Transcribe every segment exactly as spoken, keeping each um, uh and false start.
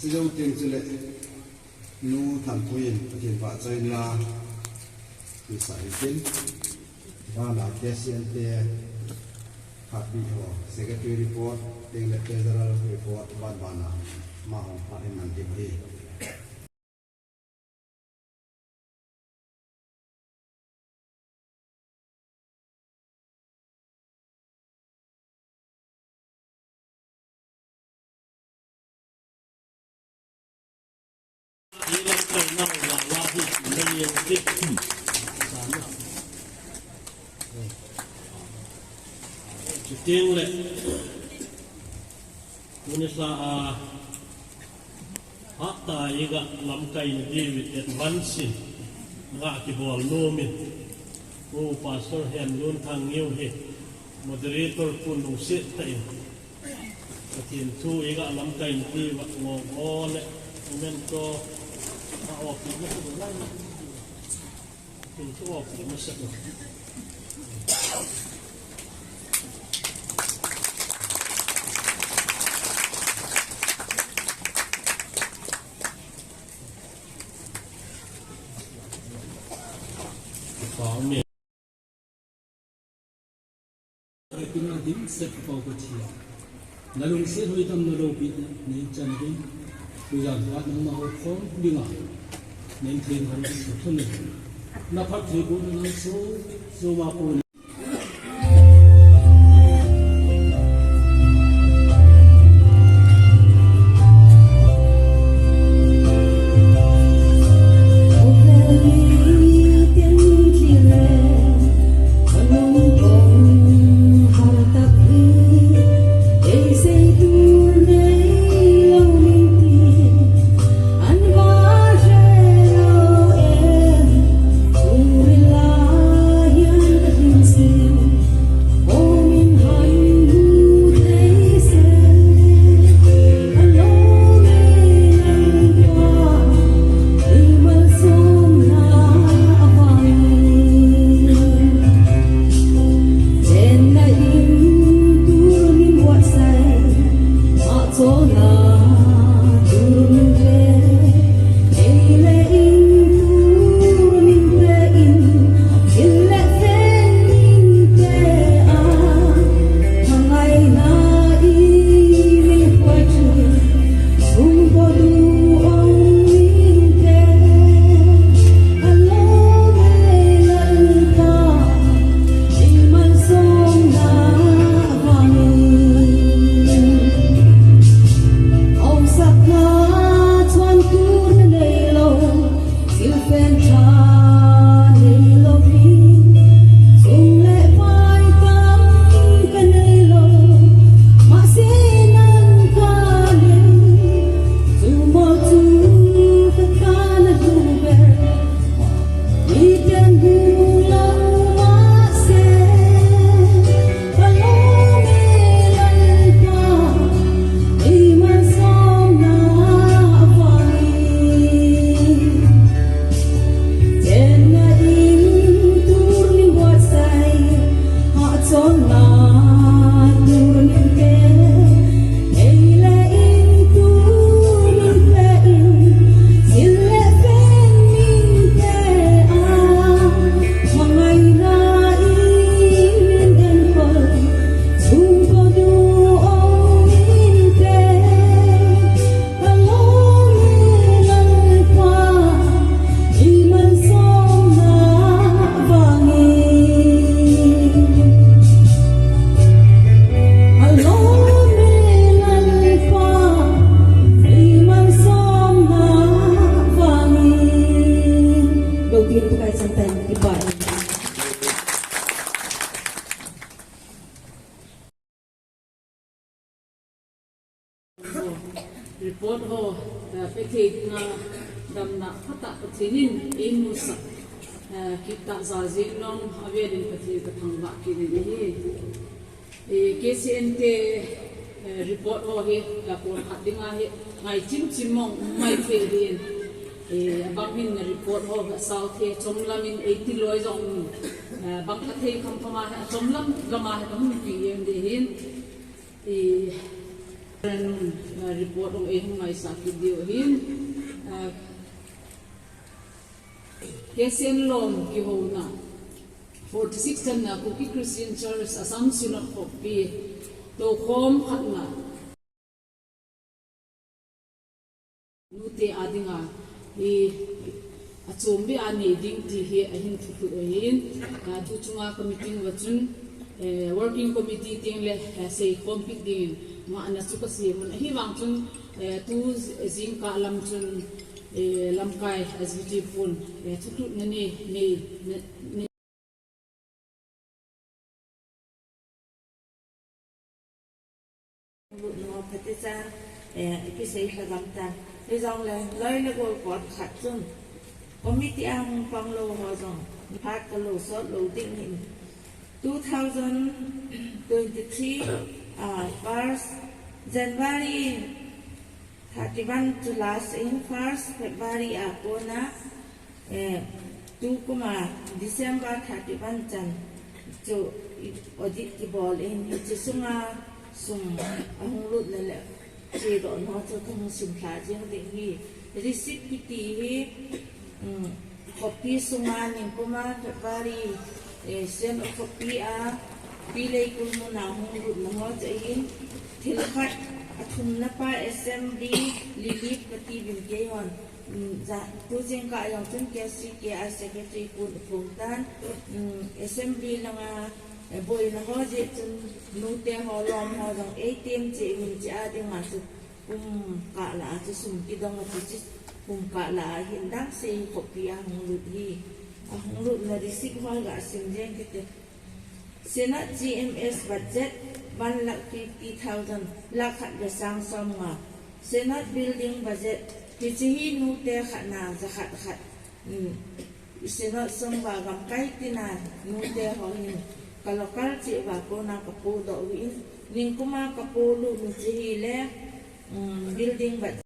Sijong tin chule, Nu Thanthuin, Pathen pha chai la, ni sa in tin, bana K C N te, khat bi ho, secretary report, tin le treasurer report, ban bana, ma hong pha in nan tin hi. Chuteng le, tuni sa a, Hapta iga lamkai na David advance in ga kibol nom in. U Pastor Henlun Thangngeiu hi moderator kun lungset tah in. Pathen thu iga lamkai na David ngo ngo le memento a opi na lai. Amen. Ipina ding sep pau ka chia. Na lungset hoi tam na lopi nei chan ding. Tujan tuat nangma ho khom dinga. Nei theng ho thun. Na phat thei ko na so so ma ko. Report ho, eh, pethei dinga damna phatah Pathen in eimusah, eh, kit tah jeh in jong avel in Pathen kathangvah kit in ahi. Eh, K C N te, eh, report ho hi, eh, pol khat dinga hi, ngai chim chim mong um mai thei din. Eh, abang hin report ho, eh, sao thei chomlam in eiti loi jong, eh, bang kathei kham kham a, eh, chomlam gam a, eh, kahung pi em ding ahin. Eh, Ren, uh, report ong ei hung ngaisah kit diu ahin, uh, K C N Lom kihouna forty-six channa Kuki Christian Church Assam Synod khoppi toukhom khatna nute a dinga i achom beh a nei ding ti hi ahin thulut ahin, a, tu chunga committee uva chun, eh, working committee teng le, eh, seikhom kit dingin ngahna chu kasem un, ahivang chun, eh, tu jingkah lam chun, eh, lamkai S V T pun, eh, thulutna nei, nei, nei, nei Lut nao phatecha, eh, kisei lhagam tan. Hijongle, loi le gol kot khat chun committee a hung pang lou ho jong phat kalou sot lou ding ahin. Two thousand twenty-three, ah, first January thirty-one chu last in, first February a kona, eh, tukuma December thirty-one chan chu audit kibol in, hiche sunga sum ahung lutna le chedoh nao chu kahung simlha jing ding ahi. Receipt kiti hi, um, khoppi sunga ningkuma February, eh, Synod khoppi a Pi Leikul muna hung lutna ho chu ahin, thil khat athumna pa assembly lilip kati uvin keihon. Um, ja, tu jingkah jong chun K C K I secretary pun aphong tan, um, assembly langa, eh, boina ho jeh chun nute ho lom ho jong eitem cheh uvin, hiche a dinga chu kum kah lah a chu sum kidong a chu, chu kum kah lah a hin dang sei khoppi a hung lut hi. Ahung lutna receipt ho ga sim jeng kate. Synod G M S budget one lakh fifty thousand, lakh khat le sang somnga. Synod building budget, hiche hi nute khatna jakhat khat. Hmm. Synod sung uva gamkai tina nute ho hin ka local cheh uva kona kapodoh uvin, ningkuma kapolut u chu hile, um, building budget.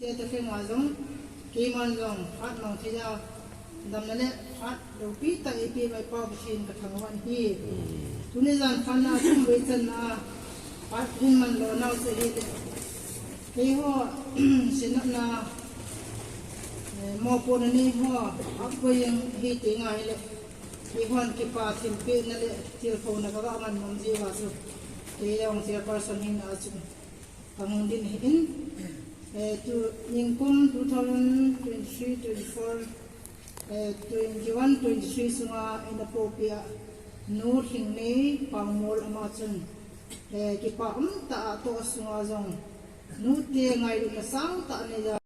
Te ta khenga jong, keiman jong, phat mang thei a, damna le phat loupi tah eipeh mai Pau Pathen kathangvah in ahi. Tuni jan phat na, thumvei channa, phat hin man lou nau chu hile. Keiho, Synod na, eh, mopohna nei ho, apoi jeng hiti ngai le. Keihon kipa thilpehna le, thilkhouna kaga man nom jeh uva chu. Kei jong chairperson hina chu. Kahung ding ahin, eh, tu, ningkum two thousand twenty-three twenty-four, eh, twenty-one twenty-three sunga eina popi a, Nu Lhingnei Pangmol ama chun, eh, kipa umtah a atoh sunga jong, nute ngailutna sangtah nei a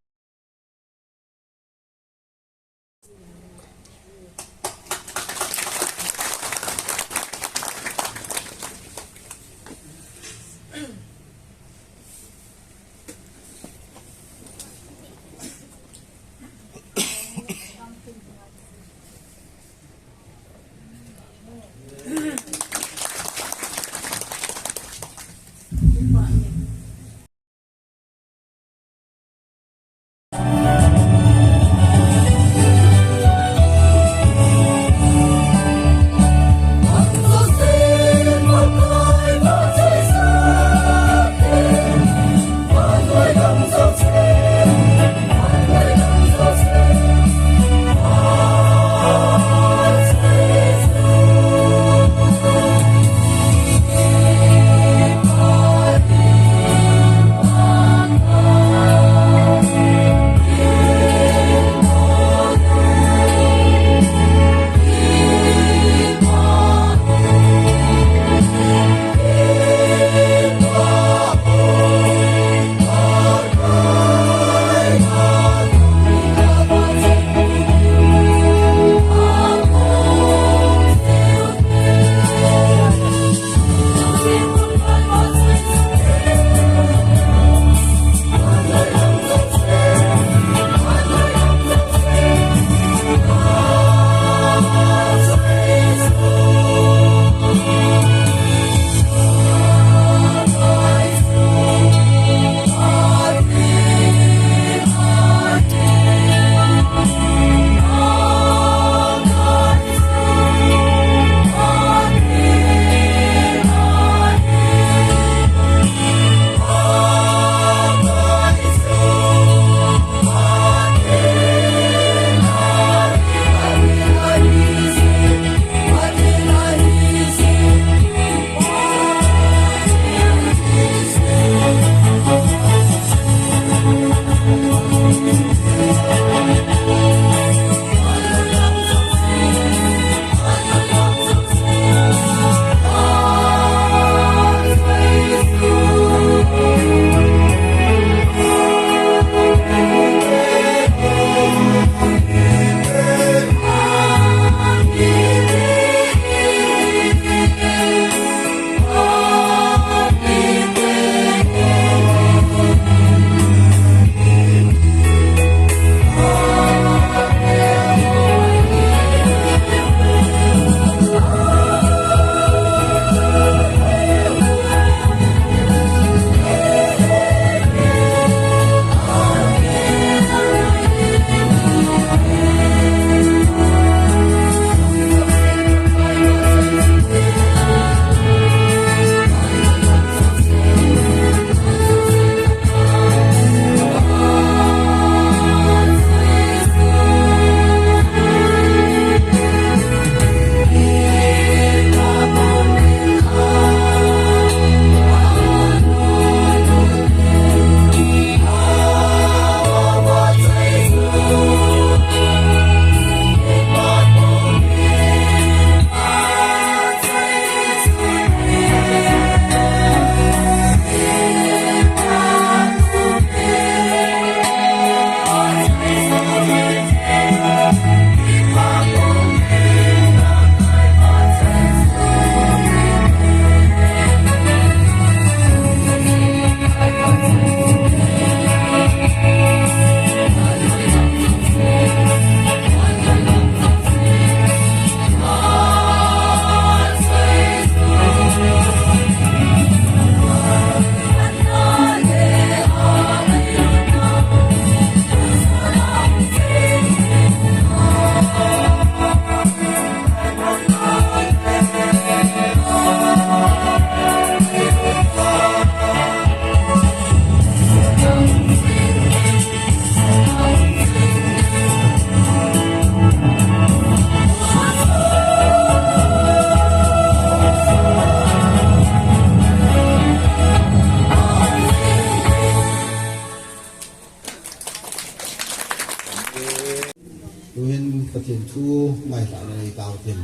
Tin,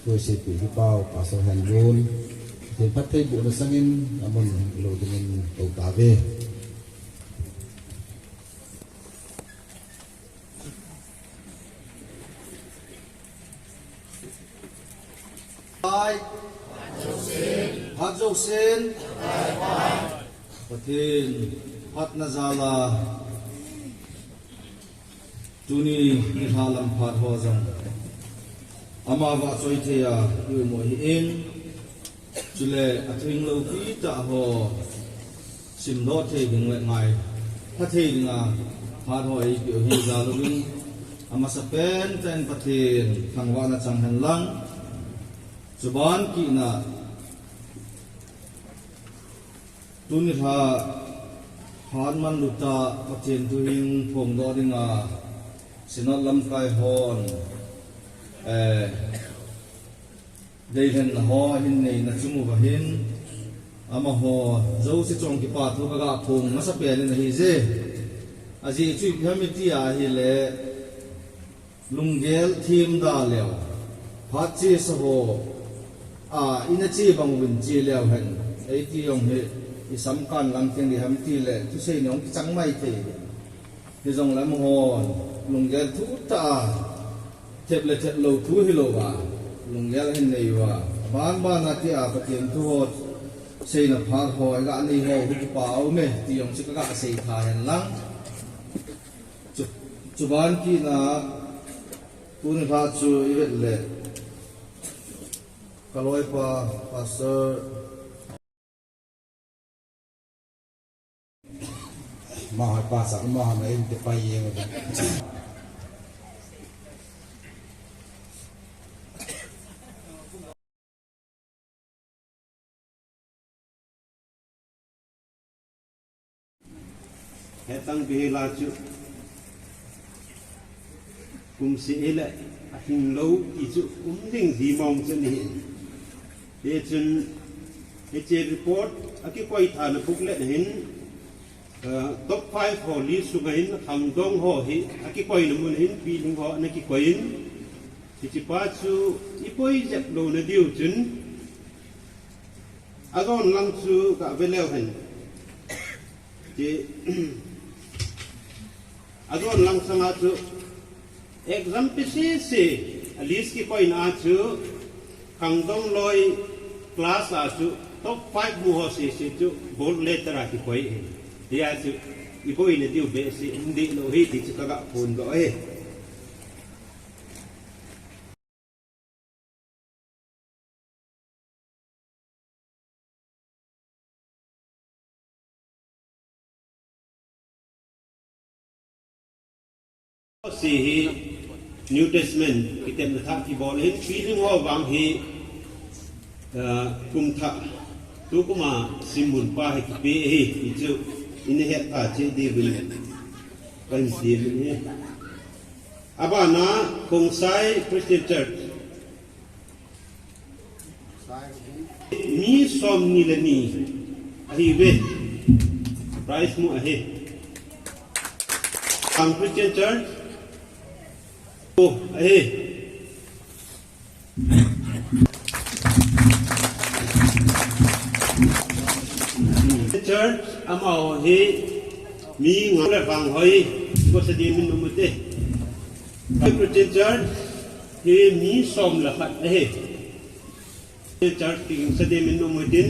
tuisepi hi pau, Pastor Henlun. Tin, phatthei bohna sangin, amun lo dingin tou tave. Hai. Hat jousen. Pathen, phatna jal a. Tuni nilhah lam phat ho jong ama vahchoi thei a i um u ahin, chule athuhing loupi tah ho simdoh thei ding le ngai pha thei dinga phat ho eipeh u hi jal uvin, amasapen tah in Pathen thangvahna chang hen lang, chuban kit na Tuni nilhah phat manlu tah Pathen thuhing phongdoh dinga Synod lamkai hon, eh, deilhenna ho ahin neina chung uva hin, amaho jouse chunga kipa thu kaga phong masapen in ahije. Ajeh chu ipi ham iti ahile, lunggel thim da leu, phat chesa ho, a, ina che bang uvin che leu hen, eiti jong hi, i samkan lang teng diham tile, thusei ni jong kichang maithei. Hijongle amahon, lunggel thutah a, thep le thep lou thu hilouva, lunggel ahin nei uva, banban a tia Pathen thu ho, seina phat ho, iga nei ho, hi kipa aume, ti jong chu kaga sei tha hen lang. Chu, chuban kit na, tuni nilhah chu i vet le, ka loipa, Pastor. Maha Pastor, maha na in te pai yeng. Hetang Bihela chu kumseh hile ahing lou ti chu um ding dimong chu ahi. Hichun hiche report akikoi thana booklet ahin, ah, top five ho list sunga hin khangdong ho hi akikoina mun ahin, Piling ho ana kikoi in. Hiche pa chu ikoi jep louna diu chun, ajon lang chu kaga ve leu hen. Ti, ajon lang sanga chu exam pe sese, a list kikoina chu, khangdong loi class a chu top five mu ho sese chu bold letter a kikoi e. Hia chu, ikoina diu behseh um deh lou ahi ti chu kaga phondoh e. Hiche hi New Testament kitepna thah kibol ahin, Piling ho vang hi, ah, kum thah, tukum a simmun pa hi kipe ahi, hichu ina het a che diuvin kahin ti ahi. Abana Khongsai Christian Church. Mi somni le ni ahiuve. Prize mu ahi. Khang Christian Church. O, ahi. Church amaho hi mi nga le vang hoi, ko sa di min umute. Christian Church hi mi som le khat ahi. Church ki sa di min umutin.